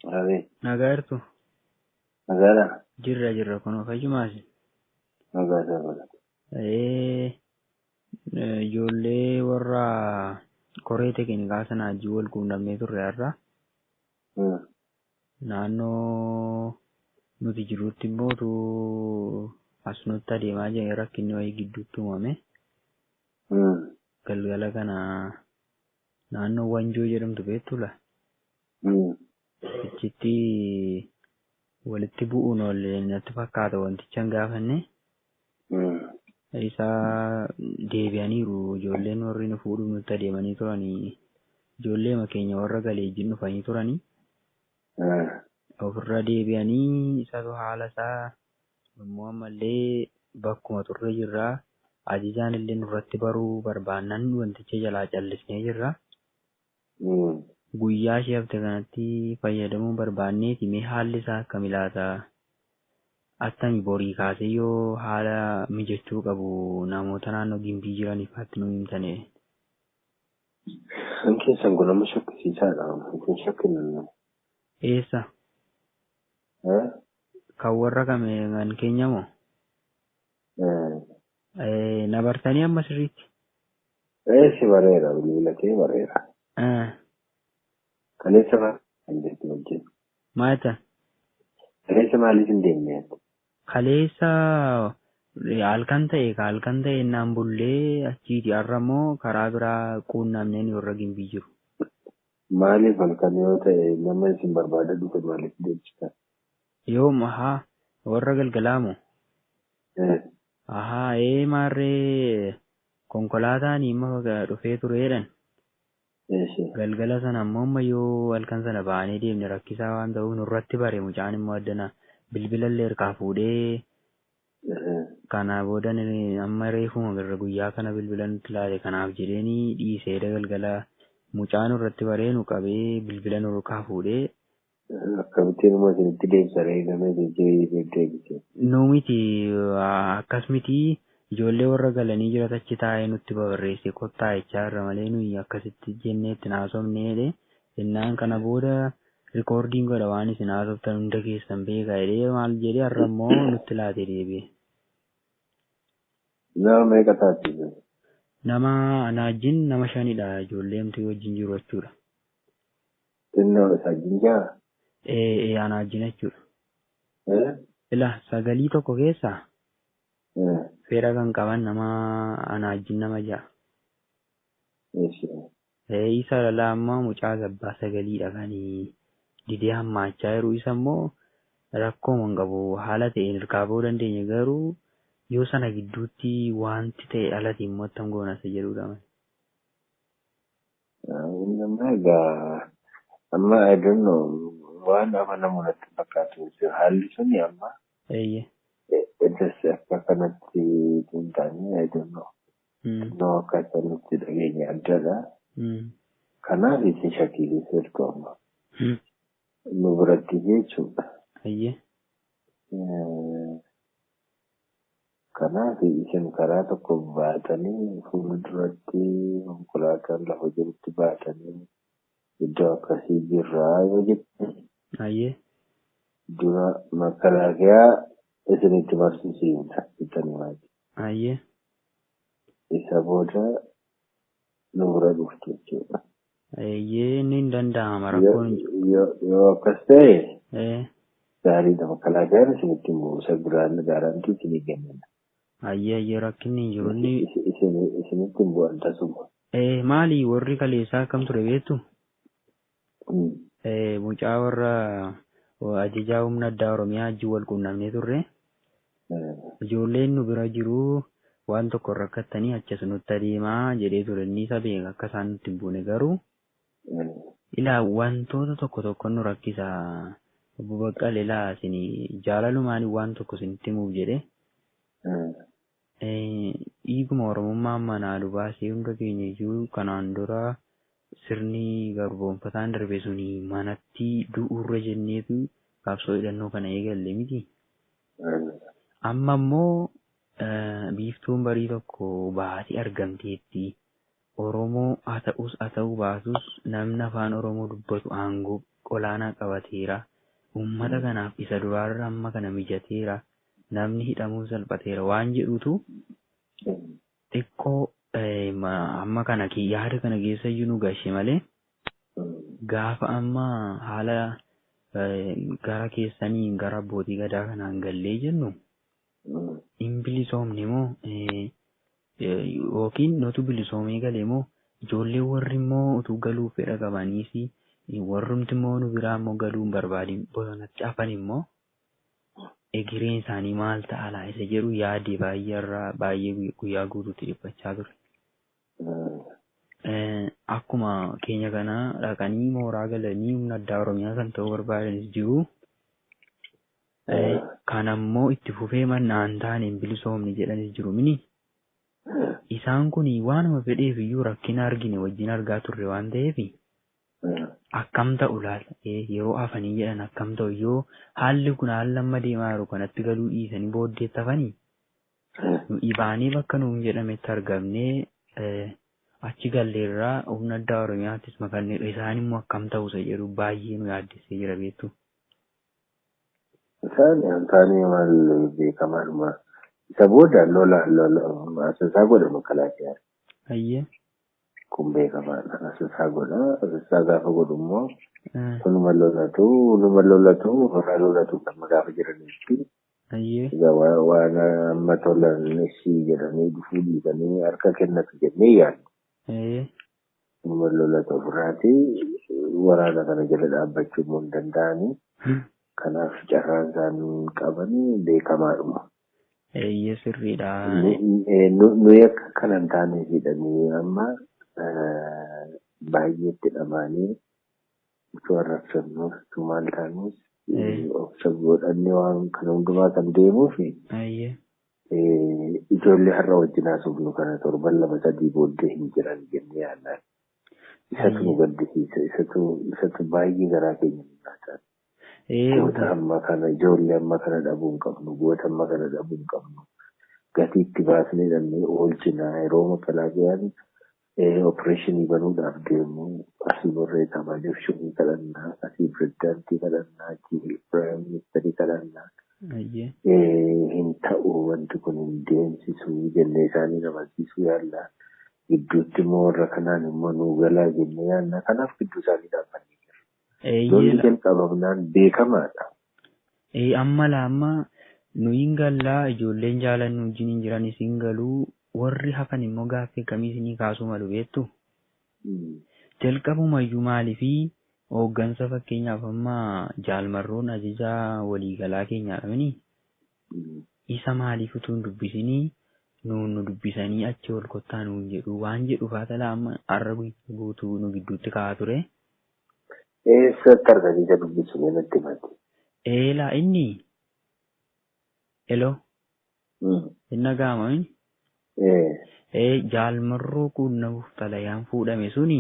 Abeet. Nagaa jirtu? Nagaadha. Jirra jirra, kunoo fayyumaasi. Nagaa sabala. Ijoollee warra koree teeknikaa sana wajjin wal quunnamnee turre har'a. Naannoo nuti jirrutti immoo as nutti adeemaa jiran rakkinni wayii gidduutti uumame. Galgala kana naannoo Wanjoo jedhamtu beektuu laa? Achitti walitti bu'uun oolle natti fakkaata wanticha hin gaafanne. Isa deebi'aniiru ijoolleen warri nu fuudhuuf nutti adeemanii turanii, ijoolleema keenya warra galeejjiin dhufanii turanii ofirra deebi'anii isatu haala isaa immoo ammallee bakkuma turre jirra. Ajajaan illee nurratti baruu barbaannan wanticha jalaa callisnee jirra. Guyyaa ishee hafte kanatti fayyadamuu barbaanneeti, mee haalli isaa akkami laata? Attami borii kaasee yoo haala mijachuu qabu namoota naannoo Gimbii jiraniif atti nu himtane. Kan keessan kun amma shakkisiisaadha. Isin shakkinu. Eessa? Kan warra kame kan keenya moo? Na bartanii amma sirriitti? Eessi bareera, bilbila kee bareera. Kaleessa maal hin jettu wajjin? Maal jettan? Kaleessa maaliif hin deemne? Kaleessa halkan ta'e innaan bullee achiiti, har'a immoo karaa biraa quunnamneen warra Gimbii jiru. Maaliif halkan yoo ta'e nama isin barbaada dhufe maaliif deebistan? Yoom? Ahaa, warra galgalaa moo? Ahaa, ee, maarree konkolaataan imma dhufee tureedhan. Galgala sana immoo amma yoo halkan sana ba'anii deemne rakkisaa waan ta'uuf nurratti bare, mucaan immoo addana bilbila illee harkaa fuudhee, kana booda amma reefuma irra guyyaa kana bilbila nutti laate, kanaaf jedheeni dhiisee galgala mucaa nurratti baree nu qabee bilbila nu harkaa fuudhee. Akkamittiin immoo isinitti deebisaree gamee deebise? Nu miti, akkas miti, ijoollee warra galanii jiran achi taa'ee nutti babarreesse, kottaa jechaa irra malee nuyi akkasitti jennee itti haasofne jedhee, jennaan kana booda recordiin godha, waan isin haasoftan hunda keessan beekaa jedhee, maal jedhee, har'a immoo nutti laate deebi'e. Nama meeqa taati? Nama ana wajjin nama shanidha, ijoollee amti wajjin jiru jechuudha. Xinnoo isaa jinjaa? Ee, ana wajjin jechuudha. Ila sagalii tokko keessaa fedha kan qaban nama ana wajjin nama 6. Isa lalaa amma mucaa gabbaa sagaliidha kan didee hammaachaa jiru, isa immoo rakkoo hin qabu, haala ta'een hirkaa ba'uu dandeenya, garuu yoo sana gidduutti wanti ta'e dhalate immoo attam goona isa jedhudha. Inni amma egaa amma I don't know, waan amanamu natti fakkaatu haalli suni amma. Edas akka kanatti hin taane, I don't know. Xinnoo akka isaanitti dhageenya addadha. Kanaaf isin shakkisiisuu erga amma. Nu biratti jechuudha. Kanaaf isin karaa tokko baatanii fuulduratti konkolaataan lafa jirutti baatanii iddoo akkasii jirraa yoo jette, dura makalaakiyaa isinitti barsiisudha jettanii waati. Isa booda nu bira dhuftu jechuudha. Eeyyee, inni hin danda'ama, rakkoon hin jiru. Yoo akkas ta'e gaariidha, makalaakiyaan isinitti hin bu'u, isa biraan guarantee isinii kennina. Ayyee, rakkinni hin jiru inni. Isinitti hin bu'an tasuma. Maali, warri kaleessaa akkam ture beektu? Mucaa warra ajajaa humna addaa Oromiyaa wajjin wal quunnamnee turre. Ijoolleen nu bira jiru, waan tokko rakkattanii achas nutti adeemaa jedhee ture, inni isa beeka akka isaan nutti hin buune, garuu ilaa wantoota tokko tokko nu rakkisa. Obbo Baqqal, ilaa isin jaalalumaan waan tokko isinitti himuuf jedhe, dhiiguma Oromummaa manaa nu baasee, hunda keenya iyyuu kanaan dura sirni garboomfataan darbe suni manatti du'uurra jenneetu qabsoo hidhannoo kana eegalle miti. Amma immoo biiftuun barii tokko baatee argamteetti. Oromoo haa ta'us haa ta'uu baatus namni afaan Oromoo dubbatu aangoo olaanaa qabateera. Uummata kanaaf isa duraarra amma kana mijateera. Namni hidhamuun salphateera waan jedhutu xiqqoo amma kana yaada kana keessa iyyuu nu gashe malee gaafa amma haala gara keessanii gara abbootii gadaa kanaan gallee jennu hin bilisoomne moo yookiin nutu bilisoomee galee moo ijoollee warri immoo utuu galuu fedha qabaniis warrumti immoo nu biraa immoo galuu hin barbaadin bosonatti hafan immoo egereen isaanii maal ta'a laa isa jedhu yaade baay'ee irraa baay'ee guyyaa guutuutti dhiphachaa ture. Akkuma keenya kana dhaqanii mooraa galanii humna addaa Oromiyaa kan ta'uu barbaadanis jiru. Kan ammoo itti fufee mannaan taane hin bilisoomne jedhanis jiru mini. Isaan kun waanuma fedheef iyyuu rakkina argine wajjin argaa turre waan ta'eef akkam ta'u laata yeroo hafanii jedhan akkam ta'u yoo haalli kun haala amma deemaa jiru kanatti galuu dhiisanii booddeetti hafanii nu dhibaanii bakka nuun jedhametti argamnee achi galleerraa humna addaa Oromiyaattis makanne isaan immoo akkam ta'u isa jedhu baay'ee nu yaaddessee jira beektu. Isaan taanii maal beekamaadhuma. Isa booda lola lola asasaa godha makalaakiyaa. Ayyee. Kun beekamaadha. Asasaa godha. Asasaa gaafa godhu immoo sunuma lolatu numa lolatu horaa lolatu amma gaafa jiranitti. Ayyee. Egaa waan amma tolan ishii jedhanii dhufuu dhiisanii harka kennatu jennee yaadnu. Numa lolatu ofirraati waraana kana jala dhaabbachuu immoo hin danda'anii. Kanaaf carraan isaan qaban beekamaadhuma. Eeyyee sirriidha. Nuyi akka kana hin taane hidhanii amma baay'eetti dhamaanii utuu arrabsannuuf utuu maal taanuus obsa godhannee waan kana hundumaa kan deemuuf ijoollee har'a wajjin haasofnu kana torban 2 3 booddee hin jiran jennee yaadna. Isatu nu gaddisiisa. Isatu baay'ee garaa keenya nu nyaata. Goota amma kana ijoollee amma kana dhabuu hin qabnu. Goota amma kana dhabuu hin qabnu. Gatii itti baasnee dhannee oolchina yeroo makalaakiyaan opereeshinii banuudhaaf deemu asii borree kabajuuf shuumii kadhannaa asii pirezidaantii kadhannaa achii piraayim ministeerii kadhannaa. Hin ta'u wanti kun hin deemsisu jennee isaanii amansiisuu yaalla. Gidduutti immoo warra kanaan immoo nuu galaa jennee yaalla. Kanaaf gidduu isaanii dhaabbannee jirra. Lolli jalqabamnaan beekamaadha. Amma laamma nuyi hin gallaa ijoolleen jaalannu wajjin hin jiranis hin galuu warri hafan immoo gaaffii akkamii isinii kaasuu malu beektu? Jalqabumayyuu maaliifii hooggansa fakkeenyaaf amma jaalmarroon ajajaa waliigalaa keenyaadha mini? Isa maaliif utuu hin dubbisinii nuun nu dubbisanii achi ol kottaa nuun jedhu waan jedhu faatala amma har'a guutuu nu gidduutti kaa'aa ture. Eessatti arganii isa dubbisu mee natti himati? Eelaa inni Hello. Hin dhaga'ama mini? Jaalmarroo quunnamuuf xalayaan fuudhame suni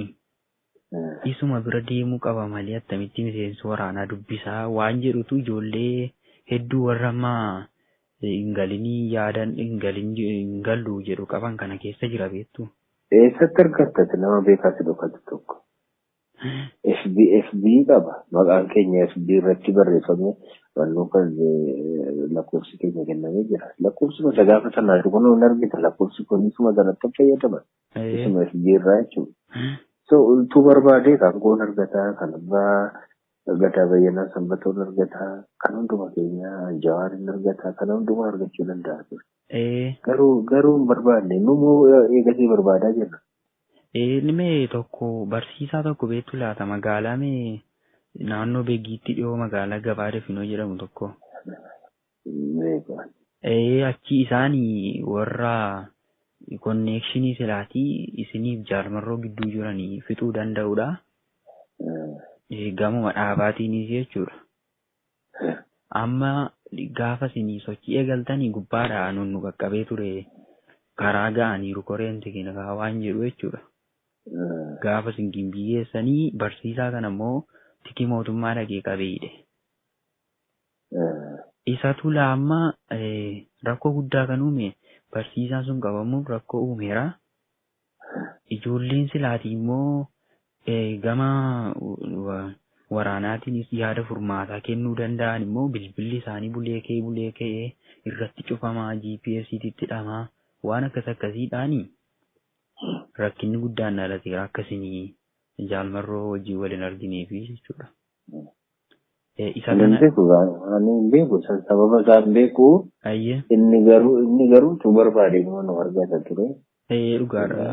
isuma bira deemuu qaba malee attamitti miseensi waraanaa dubbisaa waan jedhutu ijoollee hedduu warra ammaa hin galinii yaadan hin galin hin gallu jedhu qaban kana keessa jira beektu. Eessatti argatta nama beekaa si dhokatu tokko? FB qaba. Maqaan keenya FB irratti barreeffame wannoo kan lakkoofsi keenya kennamee jira. Lakkoofsuma isa gaafa sanaa kun hin argita. Lakkoofsi kun isuma sanatti fayyadaman. Isuma FB irraa jechuudha. So utuu barbaadee kan koon argataa, kan abbaa Gadaa Bayyanaa Sanbatoon argataa, kan hunduma keenya Jawaar hin argataa, kan hundumaa argachuu danda'a ture. Garuu hin barbaanne numoo eegasii barbaadaa jirra. Inni mee tokko barsiisaa tokko beektu laata magaalaa mee naannoo Beegiitti dhiyoo magaalaa Gabaa Dafinoo jedhamu tokko. Achi isaanii warra konneekshinii silaatii isiniif jaalmarroo gidduu jiranii fixuu danda'udha. Gamuma dhaabaatiinis jechuudha. Amma gaafa isinii sochii eegaltanii gubbaadhaa nun nu qaqqabee ture karaa ga'aniiru koreen teeknikaa waan jedhu jechuudha. Gaafa isin gimbii geessanii barsiisaa kana immoo tikii mootummaa dhaqee qabee hidhe. Isatu laamma rakkoo guddaa kan uume barsiisaan sun qabamuun rakkoo uumeera. Ijoolleen silaatii immoo gama waraanaatiinis yaada furmaataa kennuu danda'an immoo bilbilli isaanii bulee ka'ee bulee ka'ee irratti cufamaa GPS itti hidhamaa waan akkas akkasiidhaani rakkinni guddaan dhalateera akkasii jaalmarroo hojii waliin argineefi jechuudha. Isa Ani hin kana beeku, ani hin beeku, sababa isaa hin beeku. Ayyee. Inni garuu utuu barbaade immoo nu argata ture. Ee, dhugaadha.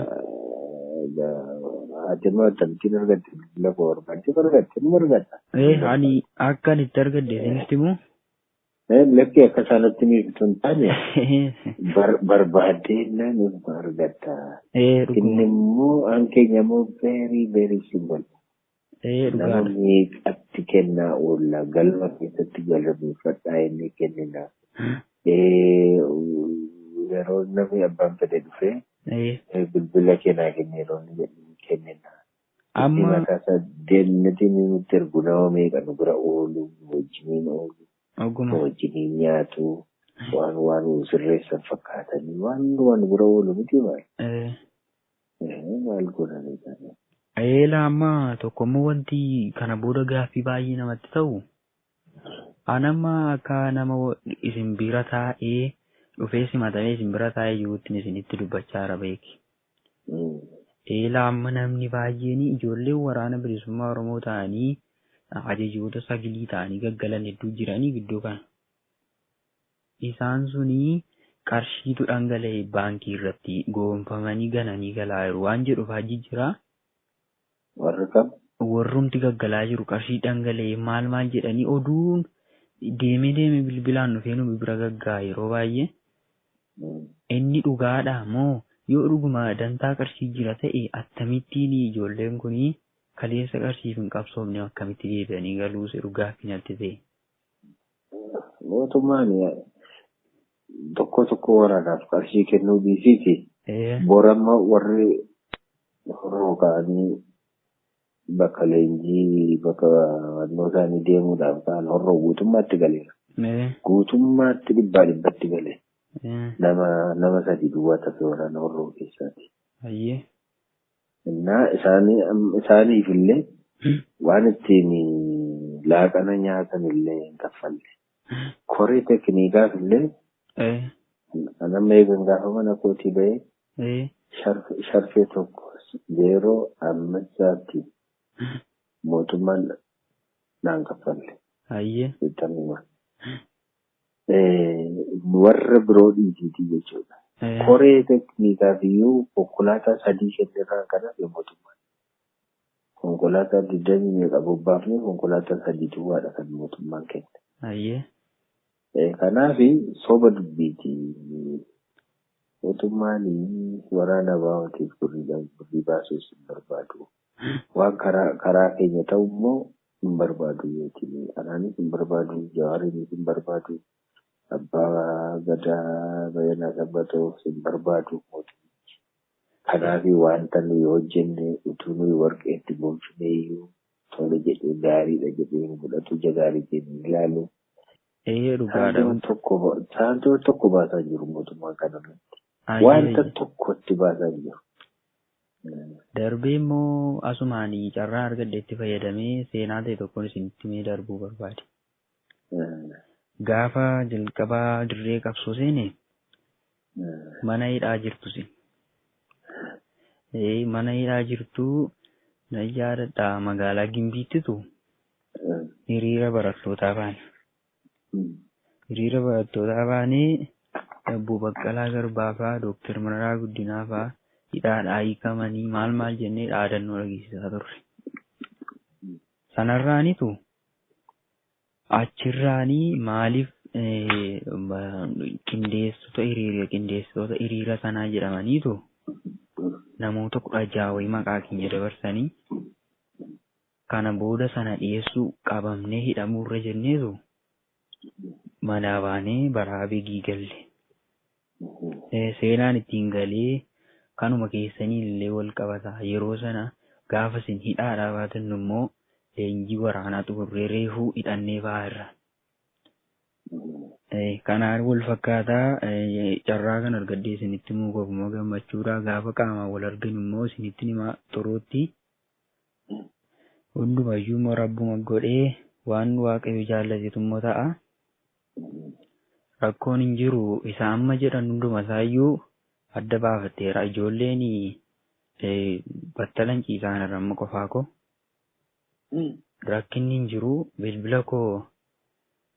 Ati immoo akkamittiin argatte? Bilbila koo barbaadde argatte, ni argatta. Ee, ani akka ani itti argadhe isinitti himu. Lakki, akka isaanitti miiftu hin taane, barbaaddee naan argatta. Ee, Inni dhuguma. immoo an keenya immoo very very simple. Ee, Nama dhugaadha. meeqatti kennaa oolla, galma keessatti galmeeffadhaa inni kennina. Yeroo namni abbaan fedhe dhufee bilbila kennaa kenne yeroo inni jedhu kennina. Inni Amma mataa isaa deemniti nutti ergu, nama meeqa nu bira oolu, nu wajjiniin oolu, nu wajjiniin nyaatu, waan waan nu sirreessan fakkaatanii waan waan nu bira oolu miti maal. Maal godhanii kana. Eela, amma tokkommoo wanti kana booda gaaffii baay'ee namatti ta'u, an amma akka nama isin bira taa'ee dhufee simatamee isin bira taa'ee jirutti isinitti dubbachaa jira, beeki. Eela, amma namni baay'een ijoolleen waraana bilisummaa Oromoo ta'anii ajajoota saglii ta'anii gaggalan hedduu jiranii gidduu kana. Isaan sunii qarshiitu dhangala'e baankii irratti goonfamanii gananii galaa jiru waan jedhu fa'aa jijjiiraa. Warri kam? Warrumti gaggalaa jiru qarshii dhangala'e maal maal jedhanii oduun deemee deemee bilbilaan dhufee nu bira gagga'a yeroo baay'ee. Inni dhugaadha moo, yoo dhuguma dantaa qarshii jira ta'e, akkamittiin ijoolleen kunii kaleessa qarshiif hin qabsoofne akkamitti deebi'anii galuu jedhu gaaffii natti ta'e. Mootummaan tokko tokko waraanaaf qarshii kennuu dhiisiiti. Boramma warri horoo ka'anii bakka leenjii bakka fannoo isaanii deemuudhaaf ka'an horroo guutummaatti galeera. Guutummaatti dhibbaa dhibbatti gale. Nama sadi duwwaa tafe waraana horroo keessaati. Innaa isaaniif illee waan ittiin laaqana nyaatan illee hin kaffalle. Koree tekniikaaf illee nama eegan gaafa mana kootii bahee sharfee tokko 05 saatti mootummaan naan kaffalle. Sittamuma. Warra biroo dhiisiitii jechuudha. Koree tekniikaaf iyyuu konkolaataa sadii kennerraa kanaaf mootummaan. Konkolaataa digdamii meeqa bobbaafne, konkolaataa sadii duwwaadha kan mootummaan kenne. Kanaaf soba dubbiiti. Mootummaan waraana baa'ootiif birrii baasuus hin barbaadu. Waan karaa keenya ta'u immoo hin barbaadu yookiin anaanis hin barbaadu, Jawaariinis hin barbaadu, abbaa gadaa Bayanaa Sabbatoo hin barbaadu mootummichi. Kanaaf wanta nuyi hojjenne utuu nuyi warqeetti gonfine iyyuu tole jedhee, gaariidha jedhee hin fudhatu, ija gaariitiin hin ilaalu. Ee, dhugaadha. Saantima tokko baasaa jiru mootummaan kana irratti. Wanta tokkotti baasaa jiru. Darbee immoo asumaan carraa argadhe itti fayyadamee seenaa ta'e tokkoon isinitti mee darbuu barbaade. Gaafa jalqabaa dirree qabsoo seene mana hidhaa jirtu si. Mana hidhaa jirtu nan yaadadha, magaalaa Gimbiittitu hiriira barattootaa baane. Hiriira barattootaa baanee Obbo Baqqalaa Garbaa fa'aa, Dooktar Mararaa Guddinaa fa'aa hidhaadhaa hiikamanii maal maal jennee dhaadannoo dhageessisaa turre. Sanarraanitu achirraanii maaliif qindeessitoota hiriira sanaa jedhamaniitu namoota 16 wayii maqaa keenya dabarsanii, kana booda sana dhiyeessuu qabamnee hidhamuurra jenneetu manaa baanee baraa Begii galle. Seenaan ittiin galee kanuma keessanii illee wal qabata. Yeroo sana gaafa isin hidhaadhaa baatan immoo leenjii waraanaa xumurree reefuu hidhannee ba'aa irra. Kanaan wal fakkaataa carraa kan argadhee isinitti himuu qofuma gammachuudha. Gaafa qaamaan wal arginu immoo isinitti himaa xuruutti. Hundumayyuu immoo rabbuma godhee waan waaqayyo jaallatetu immoo ta'a. Rakkoon hin jiru isa amma jedhan hunduma isaayyuu adda baafatteera. Ijoolleen battalan ciisaan irra amma qofaa koo. Rakkinni hin jiru bilbila koo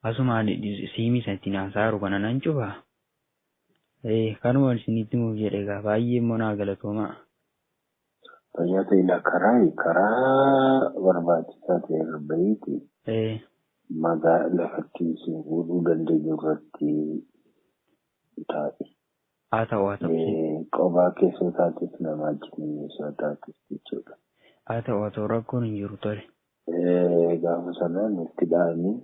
asumaan siimii isa ittiin haasa'aa kana nan cufa. Kanuma isinitti himuuf jedhe egaa baay'ee immoo naa galatoomaa. Fayyaa ta'e karaa barbaachisaa ta'e irra bahiiti. Magaa lafatti isin fuudhuu dandeenyu irratti taa'e. Haa ta'u haa ta'u. Qophaa keessoo taates nama wajjin osoo taates jechuudha. Haa ta'u haa ta'u rakkoon hin jiru tole. Gaafa sana nutti dhahanii.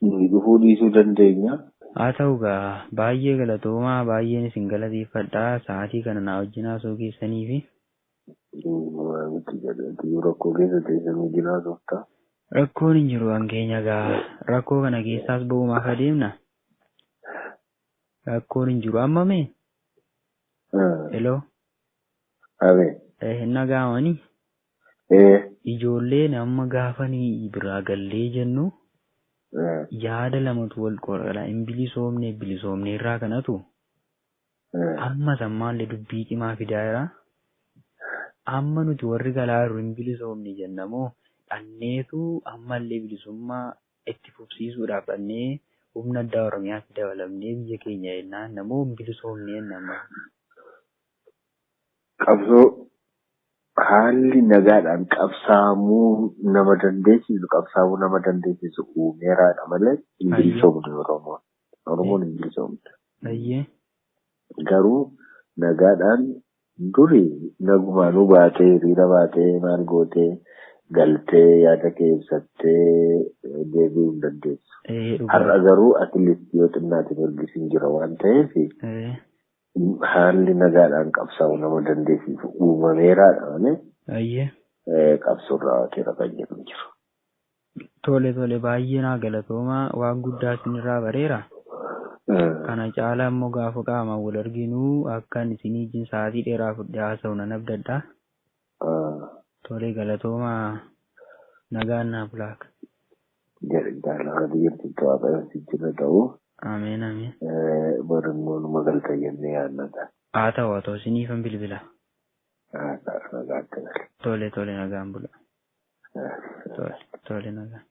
Nuyi dhufuu dhiisuu dandeenya. Haa ta'u gaa baay'ee galatoomaa baay'een isin galateeffadhaa sa'aatii kana naa wajjin haasa'uu keessaniifi. Rakkoo keessa teessee wajjin haasofta. Rakkoon hin jiru kan keenya gaa rakkoo kana keessaas ba'umaaf adeemna. Rakkoon hin jiru amma mee? Hello. Abee. Nagaamanii. Ijoolleen amma gaafanii biraa gallee jennu. Yaada lamatu wal qola. Hin bilisoomne bilisoomne irraa kanatu. Amma ammaallee dubbii cimaa fidaa jira. Amma nuti warri galaa jirru hin bilisoomne jennamoo dhanneetu ammallee bilisummaa itti fufsiisuudhaaf dhannee humna addaa Oromiyaatti dabalamnee biyya keenya jennaan namoo hin bilisoomne jenna. Qabsoo haalli nagaadhaan qabsaa'amuu nama dandeessisu uumeeraadha malee hin bilisoomne Oromoon. Oromoon hin bilisoomne. Garuu nagaadhaan duri nagumaanuu baatee hiriira baatee maal gootee galtee yaada kee ibsattee deebi'uu hin dandeessu. Har'a garuu atileet yoo xinnaate mirgisiin jira waan ta'eef haalli nagaadhaan qabsaa'u nama dandeessisu uumameeraadha malee qabsoon raawwateera kan jedhu hin jiru. Tole tole baay'ee naa galatoomaa waan guddaa isinirraa bareera. Kana caalaa immoo gaafa qaamaan wal arginuu akkan isinii wajjin sa'aatii dheeraa fudhee haasa'u nan abdadha. Tole galatoomaa nagaan naa bulaa. Jaalala jirtutti waaqayyo si jira ta'u. Ameen ameen. Barannoon magalta jennee yaadnata. Haa ta'u haa ta'u isiniifan bilbila. Haa ta'u nagaatti gala. Tole tole nagaan bula. Tole tole nagaan.